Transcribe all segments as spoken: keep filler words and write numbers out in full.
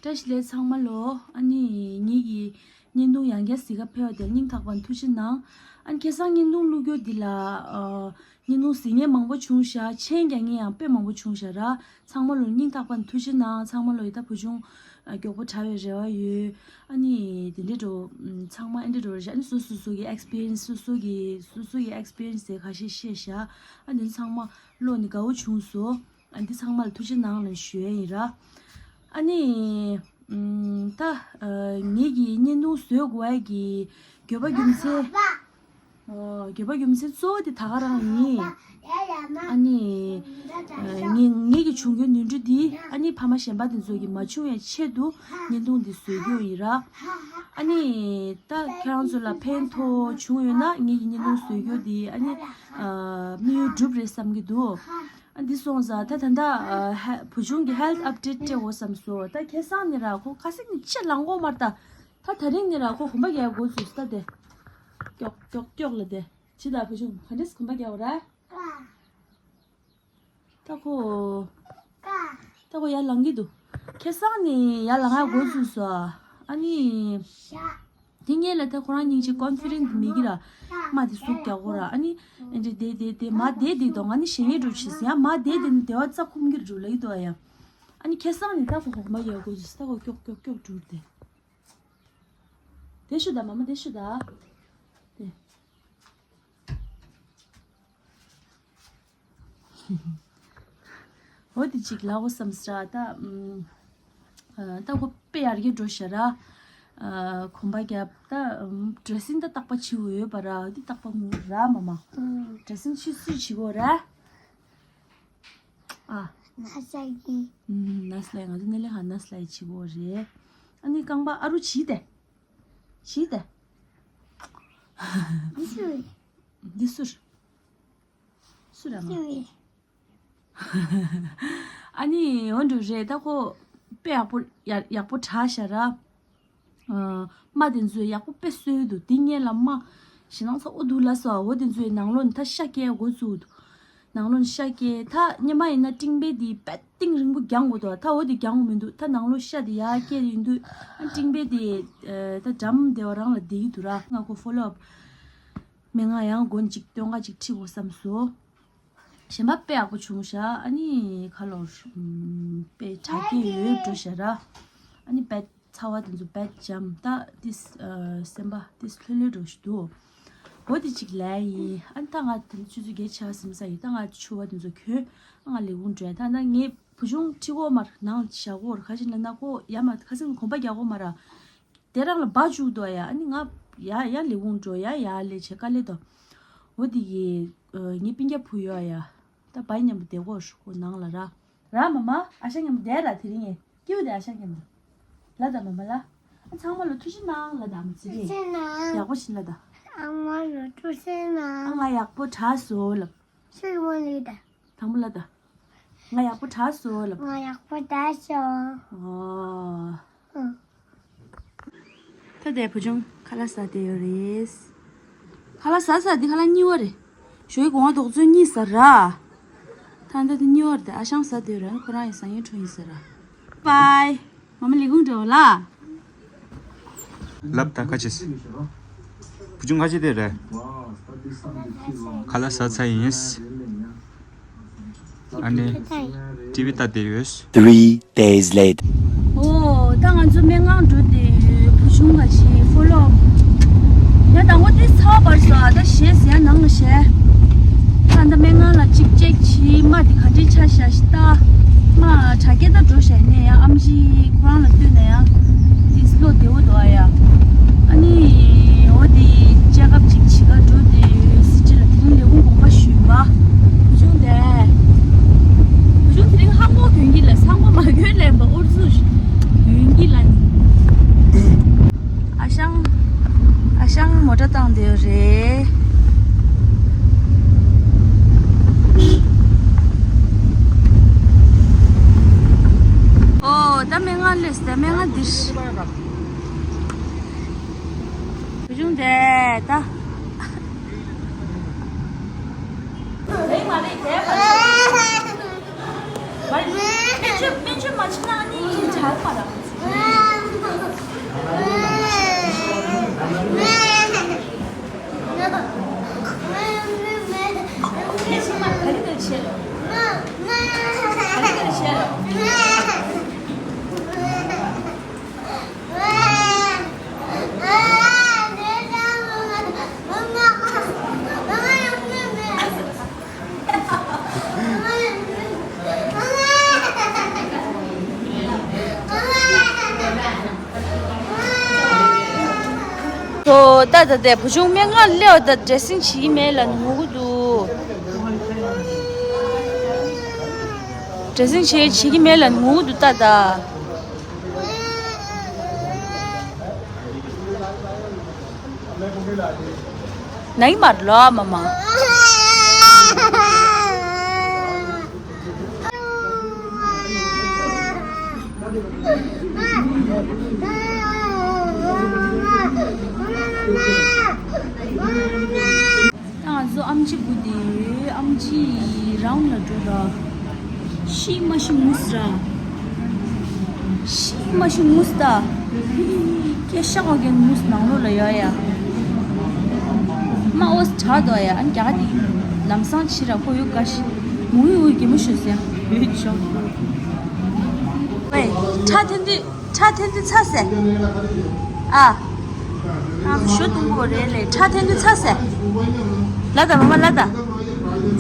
བཀྲ་ཤིས་བདེ་ལེགས་ཚང་མ་ལོ། ཨ་ནི་ངེད་ཀྱི་བརྙན་ཐུང་ཡང་བསྐྱར་གཟིགས་ག་ཕེབས་པ་དེར་སྙིང་ཐག་པ་ནས་ཐུགས་རྗེ་གནང་། ཨ་ནི་ཁ་སང་བརྙན་ཐུང་བླུགས་རྒྱུ་འདི་ལ་ཨ་བརྙན་ཐུང་གཟིགས་མཁན་མང་པོ་བྱུང་ཤག་མཆན་རྒྱག་མཁན་ཡང་དཔེ་མང་པོ་བྱུང་ཤག་ར། ཚང་མ་ལོ་སྙིང་ཐག་པ་ནས་ཐུགས་རྗེ་གནང་། ཚང་མ་ལོ་ཡི་ད་བུ་ཆུང་ཨ་མགྱོགས་པོ་དྲག་པའི་རེ་བ་ཡོད། ཨ་ནི་དེ་འདྲའི་འགྲོ་ཚང་མ་ཨེ་འདྲའི་འགྲོ་རེད་ཤག་ཨ་ནི་སོ་སོ་སོ་གི་ཨེགས་པི་རི་ཡན་སི་སོ་སོ་གི་སོ་སོ་གི་ཨེགས་པི་རི་ཡན་སི་དེ་ཁ་ཤས་བཤད་ཤག་ཨ་ནི་ཚང་མ་ལོ་ནི་དགའ་བོ་བྱུང་སོང་། ཨ་འདི་ཚང་མ་ལ་ཐུགས་རྗེ་གནང་ལ་ཞུ་ཡ་ཡིན་ར། ཨ་ནི། ཨམ། ད། ཨ། ངེད་ཀྱི་བརྙན་ཐུང་བཟོས་དགོས་ཡ་གི་དགོས་པ་རྒྱུ་མཚན། ཨོ། དགོས་པ་རྒྱུ་མཚན་གཙོ་བོ་དེ་ད་ག་རང་ཡིན། ཨ་ནི། ཨ། ངེད་ངེད་ཀྱི་བྱུང་རྒྱུའི་ནུས་འབྲུ་འདི་ཨ་ནི་ཕ་མ་གཞན་པ་དེ་ཚོ་གི་མ་བྱུང་བའི་ཆེད་དུ་བརྙན་ཐུང་འདི་བཟོས་རྒྱུ་ཡིན་ར། ཨ་ནི། ད་ཁྱེད་རང་ཚོ་ལ་ཕན་ཐོགས་བྱུང་ཡོད་ན་ངེད་ཀྱི་བརྙན་ཐུང་བཟོས་རྒྱུ་འདི་ཨ་ནི། ཨ། དམིགས་ཡུལ་འགྲུབ་རེད་བསམ་གྱི་འདུག་ཨ་འདི་སོང་ཙང་ད་ད་ལྟ་ཨ་ཧ་བུ་ཆུང་གི་ཧེལ་ཐི་ཨབ་ཌེཊ་སྤྲད་འོ་བསམ་སོང་། ད་ཁ་སང་ནས་ར་ཁོ་ཁ་སང་ནས་ཅི་ལངས་གོ་མ་རེད་ད། ད་ད་རིང་ནས་ར་ཁོ་གོམ་པ་རྒྱག་འགོ་ཚུགས་སོང་ད་དེ། ཀྱོག་ཀྱོག་ཀྱོག་ལ་དེ། ཅི་ད་བུ་ཆུང་ག་འདྲས་གོམ་པ་རྒྱག་འོ་ར། ད་ཁོ། ད་ཁོ་ཡར་ལངས་ཀྱི་འདུག་ཁ་སང་ནས་ཡར་ལངས་ཡ་འགོ་ཚུགས་སོང་། ཨ་ནི། དེ་སྔོན་ལ་ད་ཁོ་རང་སྙིང་རྗེ་ཀོན་ཕི་ཌེན་སི་མེད་ཀི་ར། མ་དེ་ཟུག་རྒྱག་གོ་ར། ཨ་ནི། ཨེ་འདྲ་དེ་དེ་དེ་མ་དེ་དེ་དོ་ང་ནི་ཞེ་ངེས་འགྲོ་ཆེ་ཟེར་ཡ་མ་དེ་དེ་ནི་དེ་བ་རྩ་ཁུམ་གྱི་རུ་ལ་ཡི་དོ་ཡ། ཨ་ནི་ཁ་སང་ནི་ད་ཁོ་ཁོ་མ་ཡོད་གོ་ཟེར་ད་ཁོ་ཀྱོག་ཀྱོག་ཀྱོག་འགྲུར་དེ། དེ་ཤུ་ད་མ་མ་དེ་ཤུ་ད། དེ། འོ་དེ་གཅིག་ལབ་དགོས་བསམ་ས་ད། ཨ་ད་ཁོ་དཔེ་ཡར་རྒྱས་འགྲོ་ཤག་ར། ཨ་གོམ་པ་རྒྱབ་ད། ཨམ་ཌེ་རེ་སིང་ད་རྟག་པ་བྱེད་དགོས་ཡོད་པ་ར། འོ་དེ་རྟག་པ་ར་མ་མ། ཨུམ། ཌེ་རེ་སིང་ཆུ་ཚོད་བྱེད་དགོས་ར། ཨ། ན་ས་ཡི། ཨུམ། ན་ས་ལ་ང་ཚོ་ནེ་ལེ་ཧ་ན་ས་ལ་ཡི་བྱེད་དགོས་རེད། ཨ་ནི་རྐང་པ་ཨ་རུ་བྱིས་ཏེ། བྱིས་ཏེ། འདི་སུ་རེད། འདི་སུ་རེད། སུ་ར་མ། ཨ་ནི་འོན་ཏུ་རེད་ད་ཁོ་དཔེ་ཡག་པོ་ཡག་ཡག་པོ་དྲག་ཤག་ར། ཨ་མ་དེ་ཚོས་ཡག་པོ་དཔེ་གསོས་འདུག་དེ་སྔོན་ལ་མ་ཞེ་སྣང་ཚ་པོ་འདུག་ལབ་སོང་། འོ་དེ་ཚོའི་ནང་ལོགས་ནས་ད་ཤ་སྐྱེལ་འགོ་བཙུགས་འདུག་ནང་ལོགས་ནས་ཤ་སྐྱེལ་ད་སྔོན་མ་ཡིན་ན་སྤྲིན་པས་དེ་དཔེ་གཏིང་རིང་པོ་རྒྱག་དགོས་འདུག་ད་འོ་དེ་རྒྱག་དགོས་མི་འདུག་ད་ནང་ལོགས་ཤ་དེ་ཡར་སྐྱེལ་ཡིན་དུས་ཨ་སྤྲིན་པས་དེ་ཨ་ད་འགྲམ་བདེ་བ་རང་ལ་བསྡད་ཀྱི་འདུག་ར། ང་ཁོ་ཕོ་ལོ་ཨབ་མི་ང་ཡང་མགོ་གཅིག་སྟོན་ཀ་གཅིག་ཁྲིད་དགོས་བསམ་སོང་། གཞན་པ་དཔེ་ཡག་པོ་བྱུང་ཤག་ཨ་ནི་ཁ་ལོར་ཨམ་དཔེ་དྲག་སྐྱེད་ཡོད་འགྲོ་ཤག་ར། ཨ་ནི་དཔེ་ཚ་བ་དེ་ཚོ་དཔེ་འཇམ་ད་ཏིས་ཨ་སེམས་པ་ཏིས་ལྷོད་ལྷོད་འགྲོ་ཞིག་འདུག་འོ་དེ་གཅིག་ལས་ཡིན། ཨ་ནི་ད་ང་དེ་ཆུ་ཚོད་བརྒྱད་ཆགས་ཟིན་ས་ཡིན། ད་ང་ཆུ་བ་དེ་ཚོ་གྱོན་ཨ་ང་ལས་ཁུངས་འགྲོ་ཡ། ད་ད་ངས་བུ་ཆུང་ཁྲིད་གོ་མར་ནང་བཞག་གོ་ར། ཁ་ཤས་ན་ན་ཁོ་ཡ་མ་ཁ་སང་གོམ་པ་རྒྱག་གོ་མ་ར། དེ་རང་ལ་སྦ་བཅུག་འདུག་ཡ། ཨ་ནི་ང་ཡ་ཡ་ལས་ཁུངས་འགྲོ་ཡ་ཡ་ལས་བྱེད་དཀའ་ལས་དོ། འོ་དེ་གི་ཨ་ངའི་སྤུན་ཀྱག་བུ་ཡོད་ཡ། ད་བའི་མཉམ་པོ་བསྡད་གོ་ཤོག་ཁོ་ནང་ལ་ར། ར་མ་མ་ཨ་ཞང་མཉམ་པོ་བསྡད་ར། དེ་རིང་ངས་སྐྱིད་པོ་བསྡད་ཨ་ཞང་མཉམ་པོ། ལ་ད་མ་མ་ལ། ཨ་ཚང་མ་ལ་ཐུགས་རྗེ་གནང་ལ་ད་མ་ཚིག་རེད། ཡག་པོ་བྱིན་ལ་ད། ཨ་ང་ལ་ཐུགས་རྗེ་གནང་། ཨ་ང་ཡག་པོ་དྲག་སོང་ལབ། ཤེས་མ་ལེ་ད། དང་པོ་ལ་ད། ང་ཡག་པོ་དྲག་སོང་ལབ། ང་ཡག་པོ་དྲག་སོང་། ཨོ། ཨང་། ད་ལྟའི་བུ་ཆུང་ཁ་ལག་ཟ་བསྡད་ཡོད་རེད། ཁ་ལག་ཟ་ཟ་འདི་ཁ་ལག་གཉིས་པ་རེད། ཞོའི་སྒོ་ང་དོག་ཚོན་གཉིས་ཟ་ར། ད་ལྟ་འདི་གཉིས་པ་རེད། ཨ་ཞང་ཟ་བསྡད་ཡོད་རེད། ཁོ་རང་ཡང་ཟ་ཡིན་འཕྲོ་ཡིན་ཟ་ར། པའི། མ་མ་ལས་ཁུངས་འགྲོ་ལ། ལབ་ད་ཁ་ཅིག་བུ་ཆུང་ཁ་ཅིག་དེ་རེད། ཁ་ལག་ཟ་ཚར་ཡིན། ཨ་ནི་ཊི་ཝི་ལྟ་བསྡད་ཡོད། Three days later. ཨོ་ད་ང་ཚོ་སྨན་ཁང་འགྲོ་བསྡད་ཡོད། བུ་ཆུང་ཁ་ཅིག་ཕོ་ལོ། ཡ་དང་པོ་དེ་ཚ་བ་འབར་སོང་། ཨ་ད་ཞེས་ཟེར་ཡ་ནང་ལ་བཞེས། ད་ད་སྨན་ཁང་ལ་གཅིག་ཅེག་བྱས། རྨ་དེ་ག་འདྲའི་ཆགས་ཤག་ཤི་ད། རྨ་དྲག་སྐྱེད་ད་འགྲོ་ཤག་ནས་ཡང་ཨམ་ཆི་ཁོ་རང་ལ་ལྟོས་ན་ཡང་དེ་བློ་བདེ་བོ་འདུག་ཨ་ཡ། ཨ་ནི་འོ་དེ་ཅེག་ཨབ་ཅིག་བྱེད་ག་འགྲོ་དེ་ཡོད་སྲིད་ཅི་ལ། དེ་རིང་ལས་ཁུངས་དགོངས་པ་ཞུས་པ། བུ་ཆུང་དེ། བུ་ཆུང་དེ་རིང་ཧ་གོ་གྱོན་གྱི་ལ་ས་གོ་མ་གྱོན་ལེན་པ་ཨུར་ཚུགས་གྱོན་གྱི་ལ་ནི། ཨ་ཞང་། ཨ་ཞང་མོ་ཊ་བཏང་བསྡད་ཡོད་རེད། ཨོ་ད་སྨན་ཁང་སླེབས་ཟེར། སྨན་ཁང་འདིར། བུ་ཆུང་དེ་ད། རེད་མ་རེད་དེ་བ། སྨན་བཅོས་སྨན་བཅོས་མ་བྱས་ན་ཨ་ནི་ཡིན་དྲག་མ་ར། ཨོ་ད་ད་དེ་བུ་ཆུང་སྨན་ཁང་སླེབས་པ་ད་ཌེ་སིང་བྱེད་ཀྱི་མེད་ལབ་ནས་ངུ་གི་འདུག་ཌེ་སིང་བྱེད་བྱེད་ཀྱི་མེད་ལབ་ནས་ངུ་གི་འདུག་ད་ད། ནའི་མར་ལོ་མ་མ། ད་ང་ཚོ་ཨམ་ཆི་བུ་དེ་ཨམ་ཆི་རང་ལ་འགྲོ་ར། ཤི་མ་ཤི་མུས་ར། ཤི་མ་ཤི་མུས་ད། སྐད་ཤག་ག་གན་མུས་ནང་ལོགས་ལ་ཡོད་ཡ། མ་འོ་དྲག་དོ་ཡ། ཨ་ནི་རྒྱ་གར་དེ་ལམ་སང་ཕྱི་ར་ཁོ་ཡོད་ག་ཤི། མུ་ཡུ་གེ་མོ་ཤོད་ཟེར་ཡ་ཡོད་ཤོག་ཝེ། ཁྲ་འཐེན་དུས་ཁྲ་འཐེན་དུས་ཚ་ཟེར། ཨ། ང་ཚོ་ཞོ་བཏུང་གོ་རེད་ལེ། ཁྲ་འཐེན་དུས་ཚ་ཟེར། ལ་ད་མ་མ་ལ་ད།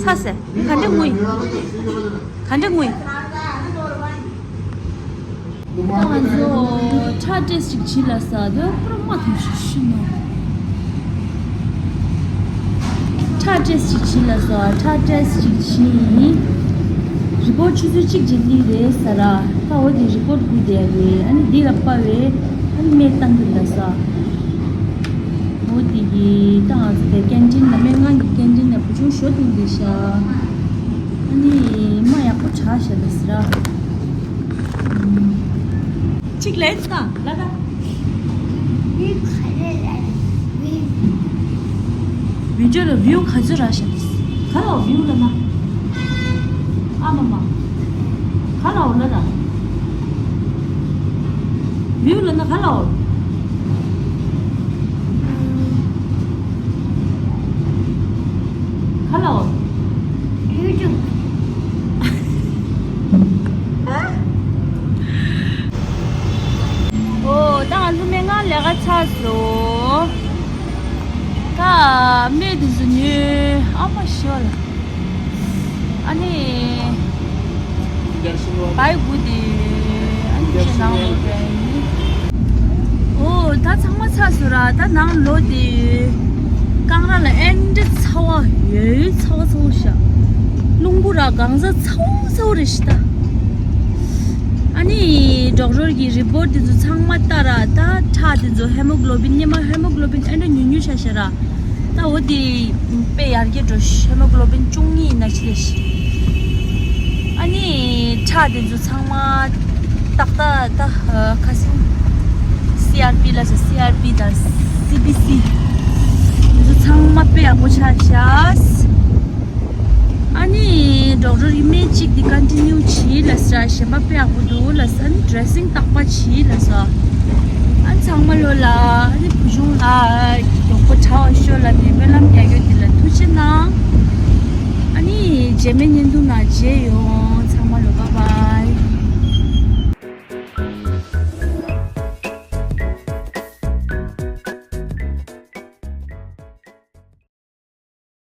ཚ་ཟེར། ག་འདྲ་ངུས། ག་འདྲ་ངུས། ང་ཚོ་ཁྲ་ཊེ་སི་ཅིག་བྱིས་ལ་ས་དོ་པུ་ར་མ་ཐུང་ཤི་ཤི་ནོ། ཁྲ་ཊེ་སི་ཅིག་བྱིས་ལ་ས། ཁྲ་ཊེ་སི་ཅིག་བྱིས། རི་པོར་ཊི་ཆུ་ཚོད་གཅིག་ཅིག་སླེབས་རེད་ས་ར། ད་འོ་དེ་རི་པོར་ཊི་དགོས་དེ་རེད། ཨ་ནི་འདི་ལ་པ་བས་ཨ་ནི་མེ་བཏང་གི་ལ་ས། འོ་དེ་གི་ད་ང་ཚོ་དེ་ཀེན་ཊིན་ལ་སྨན་ཁང་གི་ཀེན་ཊིན་ལ་བུ་ཆུང་ཞོ་བཏུང་དེ་ཤ། ཨ་ནི་མ་ཡག་པོ་དྲག་ཤ་ལ་ས་ར། གཅིག་ལས་ད་ལ་ད། བི་ཌི་ཡོ་ལ་བིའུ་ག་ཚོད་རག་ཤག་ད། ག་ལའོ་བིའུ་ལ་ན། ཨ་མ་མ། ག་ལའོ་ལ་ད། བིའུ་ལ་ན་ག་ལའོ། ག་ལའོ། ཡུ་ཊུབ། ཨོ་ད་ང་ཚོ་སྨན་ཁང་ལས་ཀ་ཚར་སོང་། ད་སྨན་དེ་ཚོ་ཉོས། ཨ་མ་ཞོ་ལ། ཨ་ནི། བའི་གུ་དེ། ཨ་ནི་ཁྱེད་ནང་ལོགས་དེ། ཨོ་ད་ཚང་མ་ཚར་སོང་ར། ད་ནང་ལོགས་དེ། ཀང་ར་ལ་ཨེ་འདྲ་ཚ་བ་ཡོད། ཚ་བ་ཚ་བོ་ཤ། རླུང་བུ་ར་གང་ཟག་ཚ་བོ་ཚ་བོ་རེད་ཤི་ད། ཨ་ནི་ཌོག་ཊར་གྱི་རི་པོར་ཊི་དེ་ཚོ་ཚང་མ་ལྟ་ར། ད་ཁྲག་དེ་ཚོ་ཧེ་མོ་གྷི་ལོ་བིན་སྔོན་མ་ཧེ་མོ་གྷི་ལོ་བིན་ཨེ་འདྲ་ཉུང་ཉུང་ཆ་ཤ་ར། ད་འོ་དེ་དཔེ་ཡར་རྒྱས་འགྲོ་ཤི། ཧེ་མོ་གྷི་ལོ་བིན་བཅུ་གཉིས་ན་ཆི་ལས་ཤི། ཨ་ནི་ཁྲག་དེ་ཚོ་ཚང་མ་ཏག་ཏག་ད་ཁ་སང་སི་ཨར་པི་ལ་ཟེར། སི་ཨར་པི་དང་སི་བི་སི་དེ་ཚོ་ཚང་མ་དཔེ་ཡག་པོ་ཆ་ཤ། ཨ་ནི་ཌོག་ཊར་གྱིས་སྨན་གཅིག་དེ་ཀོན་ཊི་ནིའུ་བྱེད་ལ་ཟེར། གཞན་པ་དཔེ་ཡག་པོ་འདུག་ལ་ཟེར། ཨ་ནི་ཌི་རེ་སིང་ཏག་པ་བྱེད་ལ་ཟེར། ཨ་ནི་ཚང་མ་ལོ་ལ་ཨ་ནི་བུ་ཆུང་ལ་མགྱོགས་པོ་དྲག་པ་ཤོག་ལབ་ནས་སྨོན་ལམ་རྒྱག་རྒྱུ་དེ་ལ་ཐུགས་རྗེ་གནང་། ཨ་ནི་རྗེས་མའི་བརྙན་ཐུང་ནང་མཇལ་ཡོང་། ཚང་མ་ལོ་བྷའི་བྷའི།